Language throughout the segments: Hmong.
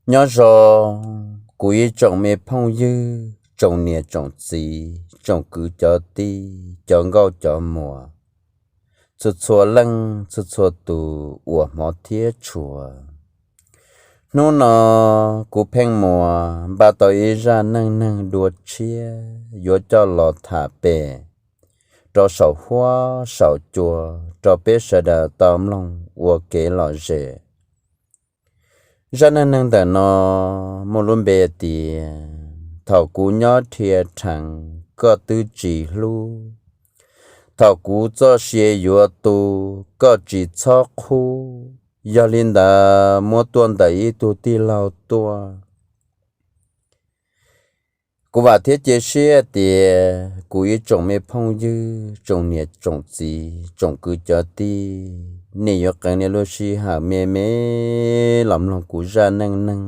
Nyob zoo kuv ib tsoom me phooj ywg, tsoom niam tsoom txiv, tsoom kwv cov tij, cov nkauj cov muam, txhua txhua leej txhua txhua tus uas hmov thiab tshua. Hnub no kuv Pheej Muas npaj tau ib zaj neej neeg dua tshiab yuav coj los tham pem rau saum huab saum cua rau peb sawv daws tau mloog ua kev lom zem. Zaj neej neeg ntawm no muaj lub npe tias thaum kuv nyob rhia rheev koj twb tsis hlub, thaum kuv txoj sia yuav tu koj tsis txhob qhub, yog li ntawd muab tuaj ntawm ib tug tij laug tuaj. Kuv vam thiab cia siab tias kuv ib tsoom me phooj ywg, tsoom niam tsoom txiv, tsoom kwv cov tij, nej yuav qee nej lub sij hawm me me los mloog kuv zaj neej neeg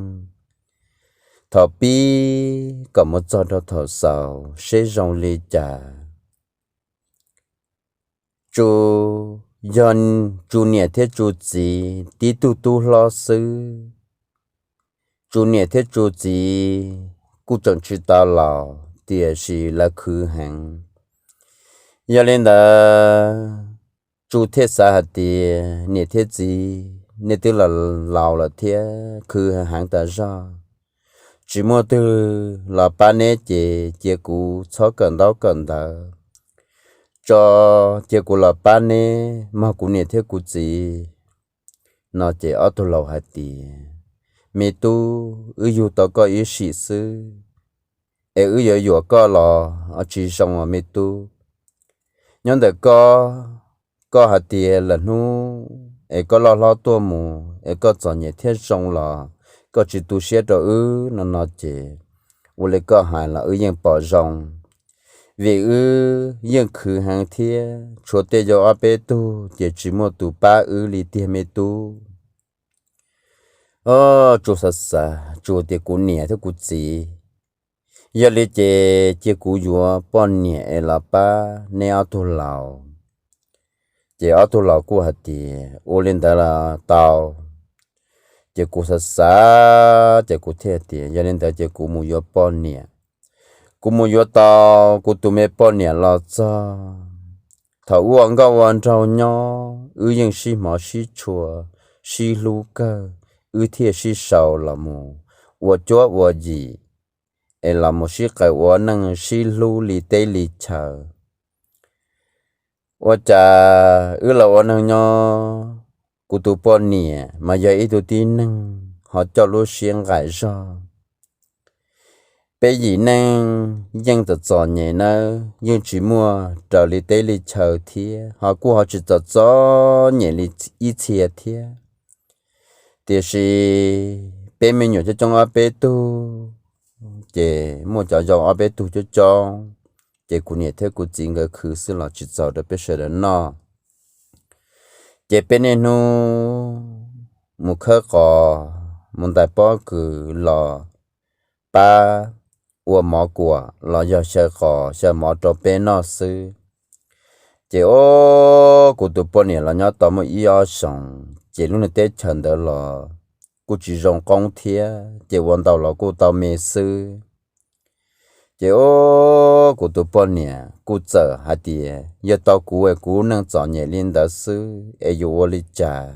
thaum pib kom mus txog rau thaum xaus seb zoo li cas. Tsu yog Tsu niam thiab Tsu txiv tib tug tub hlob xwb. Tsu niam thiab Tsu txiv kuj tseem tsis tau laus tiam sis lawv khwv heev. Yog li ntawd Tsu thiaj xav hais tias niam thiab txiv nej twb los laus lawm thiab khwv heev tas zog, tsis muaj twg los pab neb ces cia kuv txhob kawm ntaub kawm ntawv tso, cia kuv los pab neb mog kuv niam thiab kuv txiv. No ces ob tug laus hais tias, me tub, wb yug tau koj ib sim xwb es wb yuav yuam koj los tsis zoo os me tub. Nyob ntawm koj, koj hais tias lawm hnub es koj loj hlob tuaj mus es koj txom nyem thiab zoo los koj tsis tu siab rau wb no no ces ua li koj hais los wb yeej pom zoo, vim wb yeej khwv heev thiab tshuav tej yau ob peb tug ces tsis muaj tus pab wb li tiag me tub. Tsu xav xav Tsu tias kuv niam thiab kuv txiv, yog li ces cia kuv yuav poj niam es los pab neb ob tug laus. Ces ob tug laus kuj hais tias ua li ntawd los tau. Ces kuv xav xav ces kuv thiaj tias yog li ntawd ces kuv mus yuav poj niam. Kuv mus yuav tau kuv tus me poj niam los txog, thaum wb ua nkauj ua nraug nyob wb yeej sib hmov sib tshua, sib hlub kawg, wb thiaj sib sau los mus ua cuab ua yim es los mus sib qawm ua neej sib hlub li teb li chaw. Ua cas wb los ua neej nyob, kuv tus poj niam mas yog ib tug tib neeg ho coj lub siab nqaim zog. Peb yim neej yeej txom txom nyem nawb, yeej tsis muaj raws li teb li chaw thiab ho kuj ho tsis txom txom nyem li ib txhia thiab. Tiam sis peb me nyuam coob coob ob peb tug, ces muaj cov yau ob peb tug coob coob, ces kuv niam thiab kuv txiv nkawd khwv xwb los tsis txaus rau peb sawv daws noj. Ces peb niaj hnub mus khawb qos, mus ntais pob kws los pab ua mov kuam los yog xyaw qos xyaw mov rau peb noj xwb. Ces o, kuv tus poj niam los nyob tau muaj ib ob xyoos, ces lub niag teb chaws ntawd los kuj tsis zoo qoob thiab, ces ua ntau los kuj tau me xwb. Ces o, kuv tus poj niam kuj txawm hais tias yog tau kuv es kuv neej txom nyem li ntawd xwb es yuav ua li cas.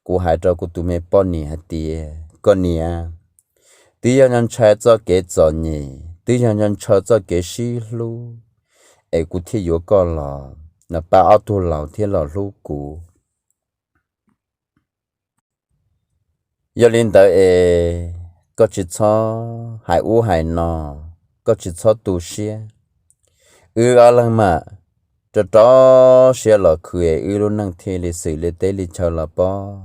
Kuv hais rau kuv tus me poj niam hais tias koj niam, twb yog ntshaw txoj kev txom nyem, twb yog ntshaw txoj kev sib hlub es kuv thiaj yuav koj los, los pab ob tug laus thiab los hlub kuv. Yog li ntawd es koj tsis txhob hais ub hais no, koj tsis txhob tu siab. Wb ob leeg mam rau rau siab los khwv es wb lub neej thiaj li xws li teb li chaw los pob.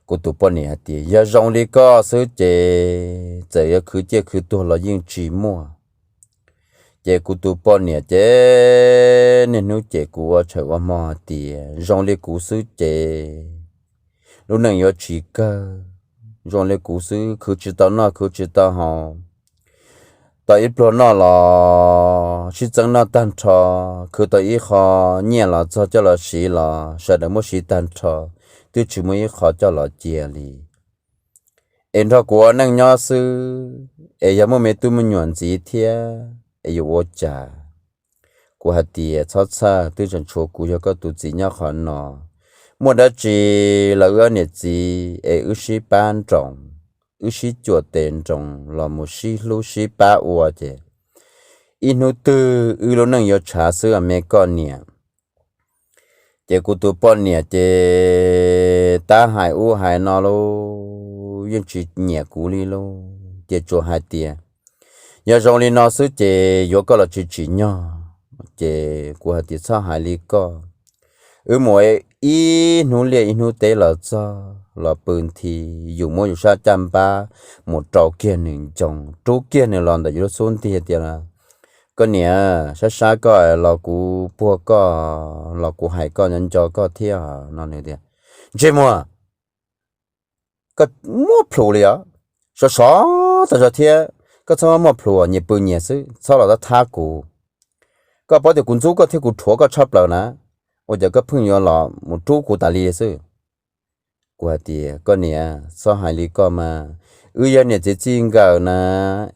Kuv tus poj niam hais tias yog zoo li koj xwb ces txawm yuav khwv ciaj khwv tuag los yeej tsis muaj. Ces kuv tus poj niam ces niaj hnub cem kuv ua tshais ua hmo hais tias zoo li kuv xwb ces lub neej yuav tsis kawg, zoo li kuv xwb khwv tsis tau noj khwv tsis tau haus, tau ib pluag noj los sib txeeb noj tag nrho, khwv tau ib qho nyiaj los txog coj los siv los sawv daws muab siv tag nrho, twb tsis muaj ib qho coj los cia li. es nrog kuv ua neej nyob xwb, es yog muaj me tub me nyuam ntxiv thiab es yuav ua cas? Kuv hais tias, txhob txhawj, twb tseem tshuav kuv yog koj tus txiv nyob qhov no. Muaj dab tsi los wb ob niam txiv es wb sib pab nroos, wb sib cuam tes nroos los mus sib hlub sib pab ua ces ib hnub twg wb lub neej yuav tshav xwb me koj niam. Ces kuv tus poj niam ces tab hais ub hais no lauj, yeej tsis nyiam kuv li lauj, ces tsuas hais tias, yog zoo li no xwb ces yuav koj los tsis tsim nyog. Ces kuv hais tias, txhob hais li koj, wb mus ib hnub liaj ib hnub teb los txog los pw nthi, yus muab yus sab caj npab mus rau kiag nws ncoo, rub kiag nws los ntawm yus lub xub ntiag tias, koj niam, sab sab koj los kuv puag koj, los kuv hais koj nco nco koj thiab no. Nws tias, ntsej muag, koj muaj plhus li os, sov sov tas zog thiab, koj txhob muaj plhus, nyias pw nyias xwb, txhob los thab thab kuv. Koj paub tias kuv ntxub koj thiab kuv rhuav koj tshaj plaws na, ua cas koj pheej yuav los mus rub kuv tas li xwb? Kuv hais tias, koj niam, txhob hais li koj mas, wb yog niam txiv txij nkawm na,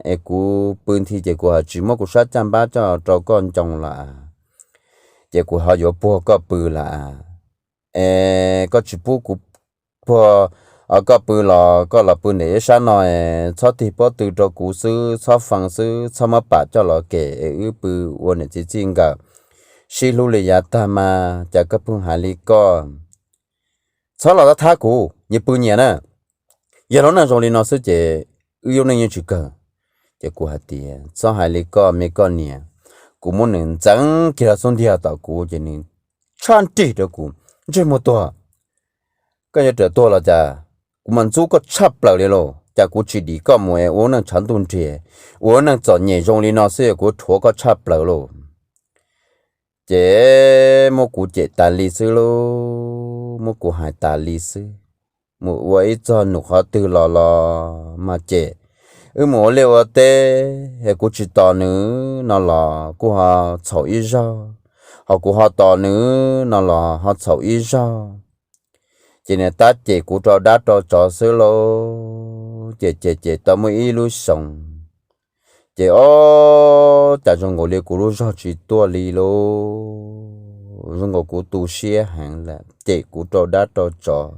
es kuv pw nthi ces kuv ho tsis muab kuv sab caj npab coj rau koj ncoo lawm, ces kuv ho yuav puag koj pw lawm. Es koj tsis pub kuv puag koj pw los koj los pw ntawm ib sab no, txhob tig pob tw rau kuv xwb, txhob fee xwb, txhob muab pam coj los kem es wb pw ua niam txiv txij nkawm sib hlub li yav tag mas, cas koj pheej hais li koj? Txhob los thab thab kuv, nyias pw nyias na. Yog lub neej zoo li no xwb ces wb lub neej yeej tsis kawg. Ces kuv hais tias, txhob hais li koj me koj niam. Kuv muab nws ntxeev kiag lub xub ntiag tom kuv ces nws tshab nrig rau kuv, ntsej muag tuag, koj yuav rawm tuag los cas? Kuv mas ntxub koj tshaj plaws li lauj, cas kuv tsis dim koj mus es ua neej tshav ntuj nrig, ua neej txom nyem zoo li no xwb kuv rhuav koj tshaj plaws lauj. Ces muab kuv cem tas li xwb lauj, muab kuv hais tas li xwb. Mus ua ib txog num qhov twg los los mas cem, wb mus ua liaj ua teb es kuv tsis tos nws no los kuj ho txhaum ib zaug, ho kuv ho tos nws no los ho txhaum ib zaug. Ces nws tab cem kuv rau dab rau tsov xwb lauj, ces ces ces tau muaj ib lub xyoo, ces ob cas zoo nkaus li kuv lub zog tsis tuaj li lauj, zoo nkaus kuv tu siab heev lawm, cem kuv rau dab rau tsov,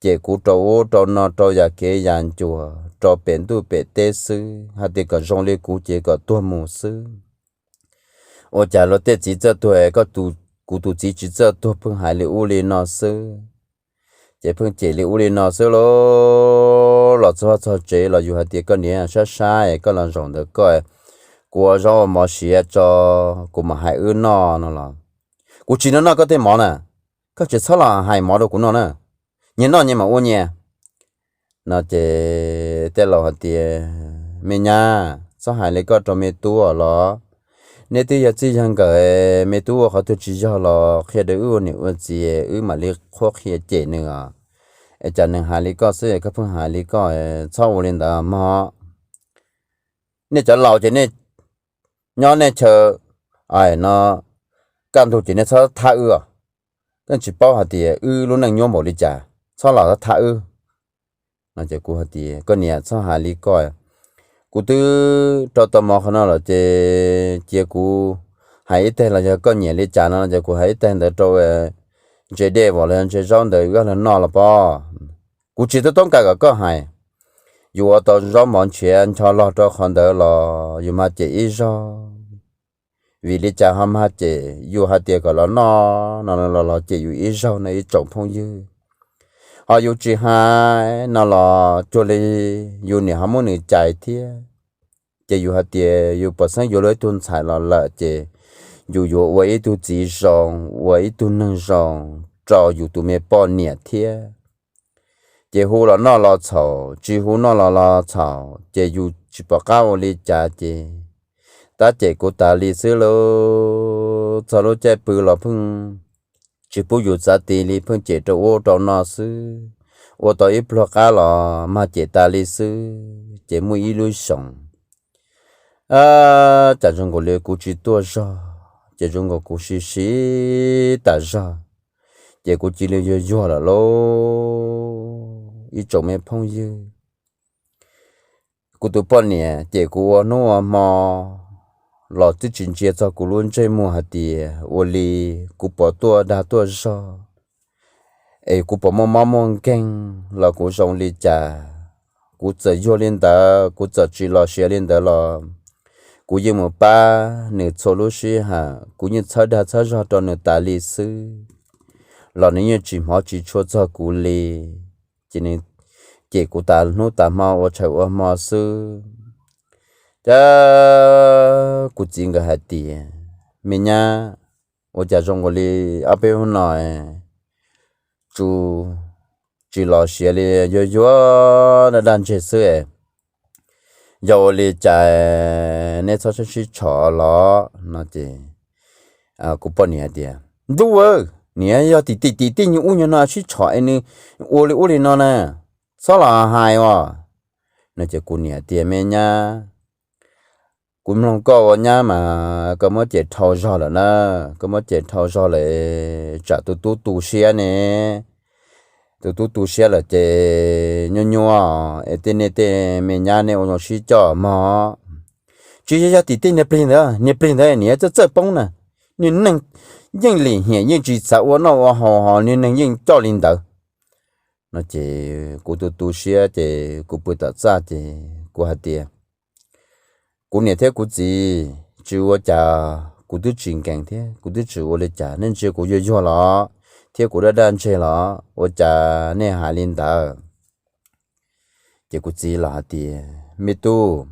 cem kuv rau ub rau no rau yam kev yam ncua, rau pem ntuj pem teb xwb, hais tias kom zoo li kuv ces kom tuag mus xwb. Ua cas luag tej txiv txawj tuag, koj, kuv tus txiv tsis txawj tuag, pheej hais li ub li no xwb. Ces pheej cem li ub li no xwb lauj, los txog txog tsev los yus hais tias koj niam, sab sab es koj los zaum ntawd koj, kuv ua zaub ua mov siav tso, kuv mam hais wb noj no los, kuv tsis noj noj koj tej mov na, koj tsis txhob los hais mov rau kuv noj na, nyias noj nyias mam ua nyias no. Ces tej laus hais tias, me nyab, txhob hais li koj rau me tub los, neb twb yog txij yog nkawm, me tub ua qhov twg tsis yog los qhia rau wb ua niam ua txiv, wb mam li qhuab qhia cem nws os. Es cas nws hais li koj xwb koj pheej hais li koj, txhob ua li ntawd mog. Nej cov laus ces nej nyob nej chaw no, kaj ntug ces nej txhob thab wb os. Koj tsis paub hais tias wb lub neej nyuaj npaum li cas, txhob los thab wb. Kuv hais tias, koj niam, txhob hais li koj, kuv twb rau tau mov qhov no lawm ces cia kuv hais ib teg los yog koj nyiam li cas no ces kuv hais ib teg ntawd rau ntse dej los yog ntse zaub ntawd wb los noj los pob. Kuv tsis tub toob kas kom koj hais, yus ua tau zaub mov ntshiav ncho log rau qhov ntawd los yus mag cem ib zaug. Vim li cas ho mag cem, yus hais tias kom los noj no los los cem yus ib zaug no ib tsoom phooj ywg. Ho yus tsis hais no los cuag li yus niam ho muab nws cais thiab. Ces yus hais tias yus pom xeeb yuav luag ib tug ntxhais los lawm ces yus yuav ua ib tug txiv zoo, ua ib tug neeg zoo rau yus tus me poj niam thiab. Ces hu los noj los txhaum, tsis hu noj los los txhaum, ces yus tsis pom qab ua li cas ces tab cem kuv tas li xwb lauj. Txog lub caij pw los pheej tsis pub yus txav ti li, pheej cem rau ub rau no xwb. Ua tau ib pluag qab los mag cem tas li xwb. Ces muaj ib lub xyoos, cas zoo nkaus li kuv tsis tuaj zog, ces zoo nkaus kuv sib sib tas zog, ces kuv cia li yuag yuag lawm lauj ib tsoom me phooj ywg. kuv tus poj niam cem kuv ua hnub ua hmo los twb tsis ntsia txog kuv lub ntsej muag hais tias ua li kuv puas tuaj dag tuaj zog es kuv puas muaj mob muaj nkeeg los kuv zoo li cas. Kuv txawm yuag li ntawd, kuv txawm tsis los siav li ntawd los kuv yeej mus pab nws txhua lub sij hawm, kuv yeej txhawb dag txhawb zog rau nws tas li xwb, los nws yeej tsis hmov tsis tshua txog kuv li. Ces nws cem kuv tas hnub tas hmo ua tshais ua hmo xwb. Ces kuv txiv nkawd hais tias, me nyab, ua cas zoo nkaus li ob peb hnub no tsis los siav li, yuag yuag daj daj ntseg xwb, yog ua li cas neb txhob sib tshom los no ces kuv poj niam hais tias, ntuj aw, niam, yog tim tim tim tej nyuag ub nyuag no sib tshom es nws ua li ub li no na, txhob los hais os no ces kuv niam tias, me nyab, kuv mloog koj ua nyab mas koj muab cem dhau zog lawm na, koj muab cem dhau zog lawm, tsam tus tub tu siab ne, tus tub tu siab lawm ces nyuaj nyuaj es tej nej tej me nyab nej ua zoo sib coj mog. Tsis yog, yog tim tej niag plig ntawd, niag plig ntawd niam txawj txawj poob na, niag neeg yeej lim hiam yeej tsis xav ua noj ua haus ho niag neeg yeej coj li ntawd no ces kuv tu tu siab ces kuv pw tom txaj ces kuv hais tias, kuv niam thiab kuv txiv, tsis ua cas, kuv twb tsis nkees thiab kuv twb tsis ua li cas, nej ntsia kuv yuag yuag los thiab kuv daj daj ntseg los ua cas nej hais li ntawd? Ces kuv txiv los hais tias, me tub,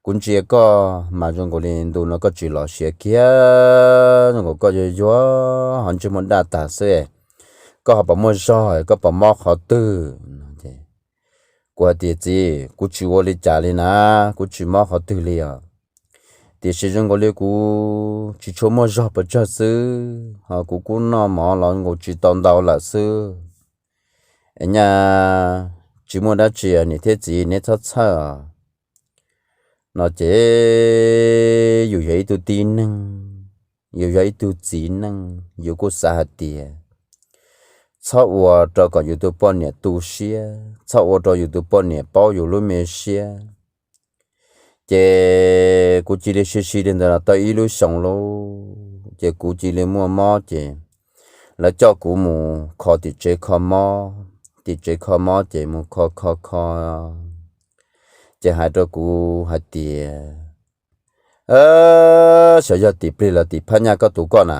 kuv ntsia koj mas zoo nkaus li ntu no koj tsis los siav kiag, zoo nkaus koj yuag yuag ho ntsej muag daj tag xwb, koj ho puas muaj zog, koj puas mob qhov twg? Kuv hais tias, txiv, kuv tsis ua li cas li na, kuv tsis mob qhov twg li os, tiam sis zoo nkaus li kuv tsis tshua muaj zog pes tsawg xwb, ho kuv kuj noj mov los nkaus tsis tau ntau lawm xwb. Es nyaj tsis muaj dab tsi, niam thiab txiv neb txhob txhawj os no ces yus yog ib tug tib neeg, yus yog ib tug txiv neej, yus kuj xav hais tias txhob ua rau kom yus tus poj niam tu siab, txhob ua rau yus tus poj niam paub yus lub me siab. Ces kuv cia li sib sib li ntawd los tau ib lub xyoo lauj, ces kuv cia li muaj mob ces lawv coj kuv mus kho tim tsev kho mob, tim tsev kho mob ces mus kho kho kho ces hais rau kuv hais tias, xyov yog tim plig los tim phab nyaj koj tus koj na,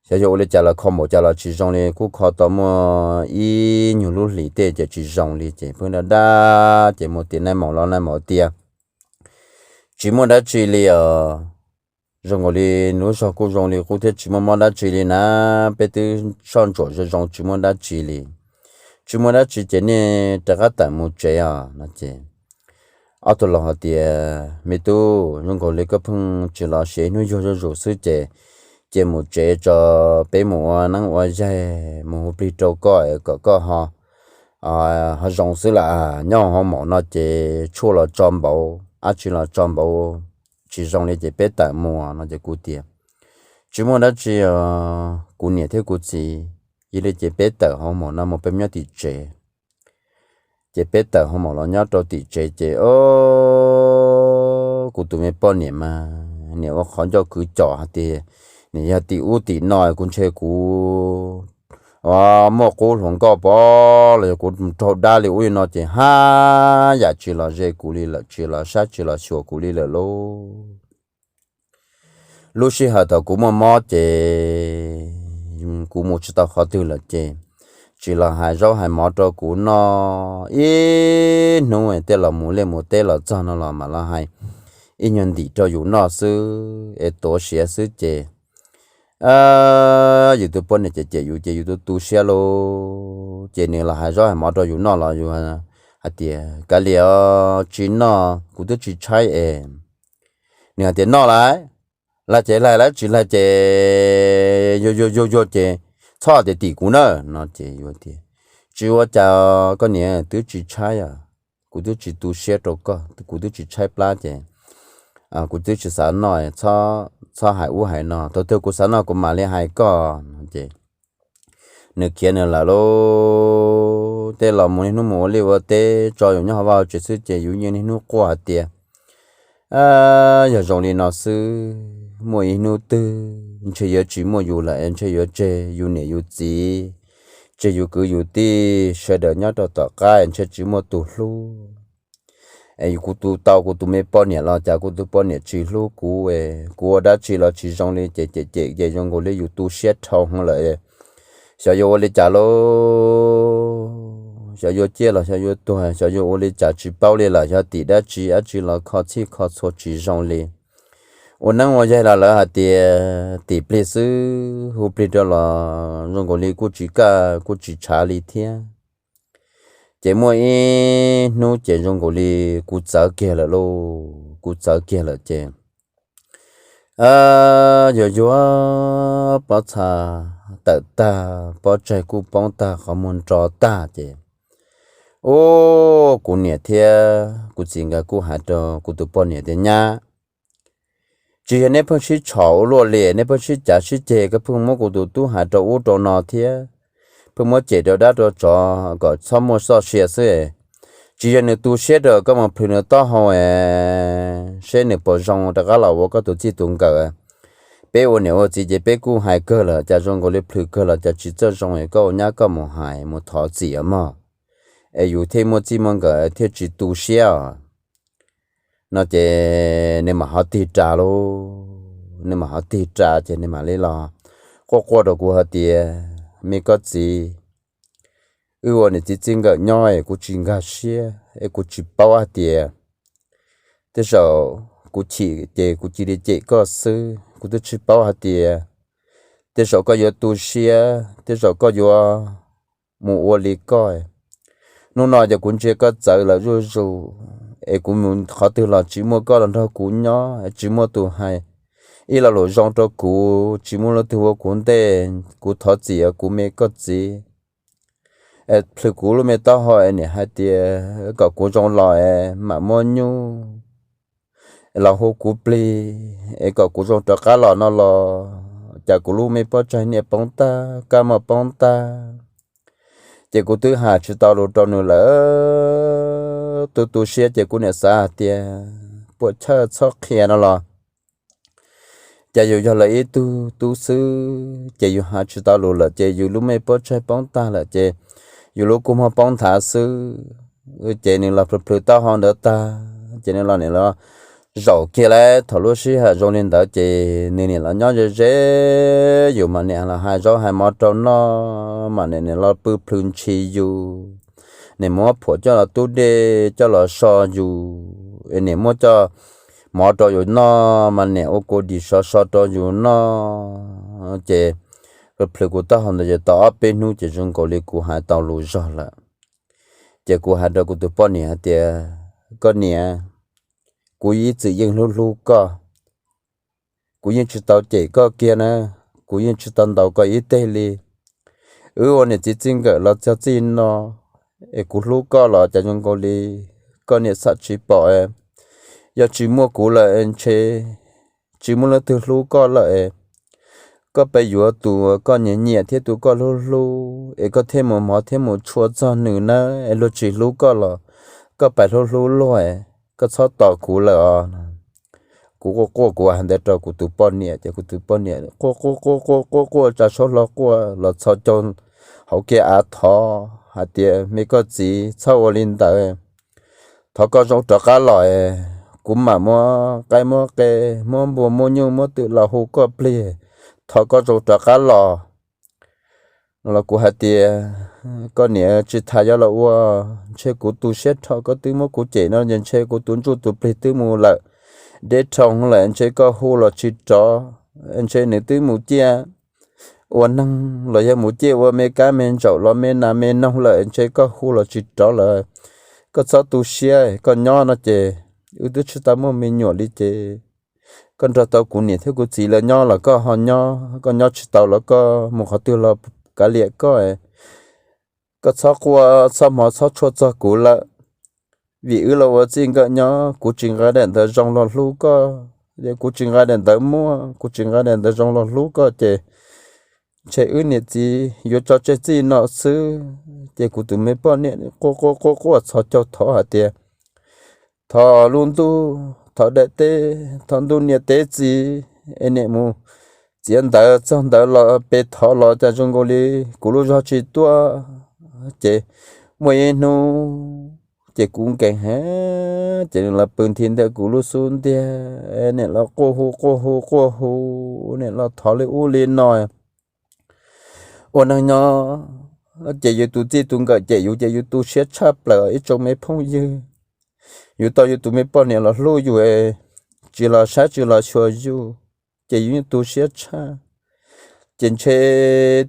xyov yog ua li cas los kho npaum cas los tsis zoo li, kuj kho tau muaj ib nyuag lub hlis tej ces tsis zoo li ces pheej daj daj ces mus tim nais maum los nais maum tias, tsis muaj dab tsi li os, zoo nkaus li nws lub zog kuj zoo li qub thiab tsis muaj mob dab tsi li na, peb twb soj ntsuam zoo zoo tsis muaj dab tsi li, tsis muaj dab tsi ces nej rov qab tawm mus tsev os no ces ob tug laus hais tias, me tub, zoo nkaus li koj pheej tsis los siav, hnub yuag zuj zus xwb ces, ces mus tsev tso, peb mus ua neeb ua yaig mus hu plig rau koj kom koj ho zoo xwb lawm, nyob hauv maum no ces tshuaj los tso npaum, dab tsi los tso npaum, tsis zoo li ces peb tawm mus no ces kuv tias, tsis muaj dab tsi os kuv niam thiab kuv txiv, yog li ces peb tawm hauv maum no mus peb nyob tim tsev. Ces peb tawm hauv maum los nyob rau tim tsev ces o, kuv tus me poj niam mas niam ua qhov ncauj kwv cos hais tias, niam yog tim ub tim no kuv ntshe kuv muaj qub hluas nkauj pov los yog kuv raug dab li ub li no ces haj yam tsis los ze kuv li lawm, tsis los saib tsis los xyuas kuv li lawm lauj. Lub sij hawm thaum kuv muaj mob ces kuv mus tsis tau qhov twg lawm ces tsis los hais zaub hais mov rau kuv noj, ib hnub tej los mus liaj mus teb los txog no los mam los hais ib nyuag ntim rau yus noj xwb es tuav siav xwb ces yus tus poj niam ces cem yus ces yus tu tu siab lauj, ces nws los hais zaub hais mov rau yus noj los yus hais tias, kav liam, tsis noj, kuv twb tsis tshaib es. Nws hais tias, noj lawm, laig ces laig lawm, tsis laig ces yuag yuag yuag yuag ces txhob tias tim kuv na no ces yus tias, tsis ua cas koj niam, twb tsis tshaib os, kuv twb tsis tu siab rau koj, kuv twb tsis tshaib plab ces kuv twb tsis xav noj, txhob hais ub hais no, thaum twg kuv xav noj kuv mam li hais koj no ces nws khiav nws lawm lauj. tej los mus niaj hnub mus ua liaj ua teb tso yus nyob hauv vaj hauv tsev xwb ces yus yeej niaj hnub quaj hais tias, yog zoo li no xwb muaj ib hnub twg ntshe yuav tsis muaj yus lawm, ntshe yuav tseg yus niam yus txiv, tseg yus kwv yus tij sawv daws nyob rau tom qab, ntshe tsis muaj tus hlub. Es kuv tu tau kuv tus me poj niam los cas kuv tus poj niam tsis hlub kuv, kuv ua dab tsi los tsis zoo li ces cem cem ces zoo nkaus li yus tu siab dhau heev lawm. Xyov yuav ua li cas lauj, xyov yuav ciaj los xyov yuav tuag, xyov yuav ua li cas tsis paub li lawm, xyov tim dab tsi dab tsi los kho txhij kho txhua tsis zoo li. Ua neeb ua yaig los lawv hais tias tim plig xwb, hu plig rau los zoo nkaus li kuj tsis kaj kuj tsis tshav li thiab. Ces muaj ib hnub ces zoo nkaus li kuv txawv kiag lawm lauj, kuv txawv kiag lawm ces yuav yuav pob txha tawm tag, pob tsaig kuj poob tag, qhov muag nro tag ces, u, kuv niam thiab kuv txiv nkawd kuj hais rau kuv tus poj niam tias, Nyab, tsis yog neb pheej sib tshom ua luaj li, neb pheej sib cav sib ceg, koj pheej muab kuv tus tub hais rau ub rau no thiab, pheej muab cem rau dab rau tsov kom txhob muaj txoj sia xwb. Tsis yog nws tu siab rau koj mus plhws nws taub hau seb nws puas zoo rov qab los ua koj tus txij tus nkawm. Peb ua niam ua txiv ces peb kuj hais kawg lawm, cas zoo nkaus li plhws kawg los cas tsis txawj zoo, koj ua nyab koj mus hais mus thov txim mog, es yus thiaj muaj txij muaj nkawm thiaj tsis tu siab os. No ces nws mam ho tig ras lauj, nws mam ho tig ras ces nws mam li los quaj quaj rau kuv hais tias, Me koj txiv, wb ua niam txiv txij nkawm nyob es kuv tsis nkag siab es kuv tsis paub hais tias, tej zaum kuv chim ces kuv cia li cem koj xwb, kuv twb tsis paub hais tias tej zaum koj yuav tu siab, tej zaum koj yuav mus ua li koj. Hnub no yog kuv ntsia koj txawv lawm zuj zus, es kuv mus qhov twg los tsis muaj koj los nrog kuv nyob, tsis muaj tus hais ib lo lus zoo rau kuv, tsis muaj leej twg ua kuv ntej, kuv thov txim os kuv me koj txiv. Plhws kuv lub me taub hau es niam hais tias kom kuv zoo los es mam muab nyuj los hu kuv plig es kom kuv zoo rov qab los no los cas kuv lub me pob tsaig niaj poob tag, kab muag poob tag. Ces kuv twb hais tsis tau lus rau nws lawm, tu tu siab ces kuv niam xav hais tias puas chawj txhob qhia no los cas yus yog lawv ib tug tub xwb ces yus hais tsis tau lus lawm ces yus lub me pob tsaig poob tag lawm ces yus lub kua muag poob nthav xwb. Ces nws los plhws plhws taub hau ntawd tag ces nws los niam los zaum kiag lawm. Thaum lub sij hawm zoo li ntawd ces nws niam los nyob ze ze yus, mas niam los hais zaub hais mov rau noj, mas niam niam los pw plhws ntshis yus, niam muab phuam coj los tub dej coj los so yus, niam muab coj mov rau yus noj, mas niam ua kua dis sov so rau yus noj. Ces plhws kuv taub hau ntawd ces tau ob peb hnub ces zoo nkaus li kuv hais tau lus zog lawm. Ces kuv hais rau kuv tus poj niam hais tias, Koj niam, kuv ib txwm yeej hlub hlub koj, kuv yeej tsis tau cem koj kiag na, kuv yeej tsis tau ntaus koj ib teg li. Wb ua niam txiv txij nkawm los txog txij no, es kuv hlub koj los cas zoo nkaus li koj niam xam tsis pom. Yog tsis muaj kuv lawm ntshe tsis muaj leej twg hlub koj lawm. Koj pes yuav tus koj nyiam nyiam thiab tus koj hlub hlub es koj thiaj mus hmov thiab mus tshua txog nws nawb, es luag tsis hlub koj los koj pes hlub hlub luag, koj txhob tos kuv lawm os. Kuv quaj quaj kuv hais ntawd rau kuv tus poj niam ces kuv tus poj niam quaj quaj quaj quaj quaj tsa suab hlo quaj los txhos caug hauv kiag av thov hais tias, Me koj txiv, txhob ua li ntawd, thov koj zoo rov qab los, kuv mam muab qaib muab qe, muab npua muab nyuj muab twm los hu koj plig, thov koj zoo rov qab los. Los kuv hais tias, Koj niam, tsis tas yuav los ua, ntshe kuv tu siab dhau, koj twb muab kuv cem no es ntshe kuv tus ntsuj tus plig twb mus lawm deb rhoo lawm, ntshe koj hu los tsis rov, ntshe nws twb mus ciaj ua neeg los yog mus ciaj ua me kab me ntsaum los me nas me noog lawm, ntshe koj hu los tsis rov lawm. Koj txhob tu siab, koj nyob no ces wb twb tsis tau muaj me nyuam li ces koj nrog tau kuv niam thiab kuv txiv lawv nyob los koj ho nyob, koj nyob tsis tau los koj mus qhov twg los kav liam koj. Koj txhob quaj txhob hmov txhob tshua txog kuv lawm, vim wb los ua txij nkawm nyob, kuv tsis nqa daim ntawv zoo los hlub koj, kuv tsis nqa daim ntawv muaj, kuv tsis nqa daim ntawv zoo los hlub koj ces ntshe wb niam txiv yuav tso tseg txij no xwb. Ces kuv tus me poj niam quaj quaj quaj quaj txhos caug thov hais tias, thov lub ntuj, thov daim teb, thov ntuj niam teb txiv, es niam mus txiav ntawv txog ntawd los pe thov los cas zoo nkaus li kuv lub zog tsis tuaj. Ces muaj ib hnub ces kuv nkees heev ces nws los pw nthi ntawm kuv lub xub ntiag, niam los quaj hu quaj hu quaj hu, niam los thov li ub li no. Ua neeg nyob ces yus tus txij tus nkawm cem yus ces yus tu siab tshaj plaws ib tsoom me phooj ywg. Yus tau yus tus me poj niam los hlub yus, tsis los saib tsis los xyuas yus, ces yus yeej tu siab tshaj. Ces ntshe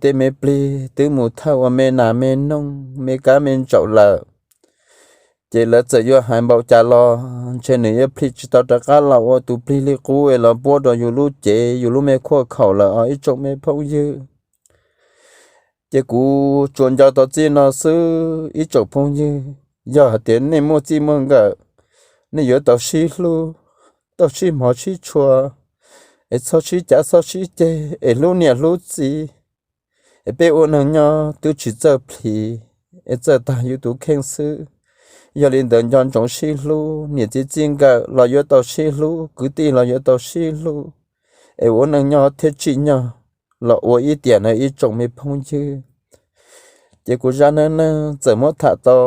tej me plig twb mus thawj ua me nas me noog me kab me ntsaum lawm, ces lawv txawm yuav hais npaum cas los ntshe nws yuav plhis tsis tau rov qab los ua tus plig li qub es los puab rau yus lub cev yus lub me khuaj khaum lawm os ib tsoom me phooj ywg. Ces kuv tsuas nco tau txij no xwb ib tsoom phooj ywg, yog hais tias nej muaj txij muaj nkawm, nej yuav tau sib hlub, tau sib hmov sib tshua, es txhob sib cav txhob sib ceg, es hlub niam hlub txiv, es peb ua neeg nyob twb tsis txawj plhis, es txawj tag yus tus kheej xwb. Yog li ntawd nco ntsoov sib hlub, niam txiv txij nkawm los yuav tau sib hlub, kwv tij los yuav tau sib hlub, es ua neej nyob thiaj tsim nyog los ua ib tiam na ib tsoom me phooj ywg. Ces kuv zaj neej neeg txawm muab tham tau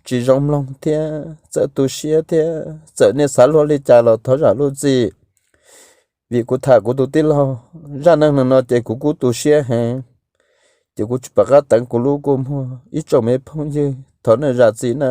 tsis zoo mloog thiab txawm tu siab thiab txawm nej xav luag li cas los thov zam lub txim, vim kuv tham kuv tus tij laug zaj neej neeg no ces kuv kuj tu siab heev, ces kuv tsis pom qab teev kuv lub kua muag ib tsoom me phooj ywg thov nej zam txim na.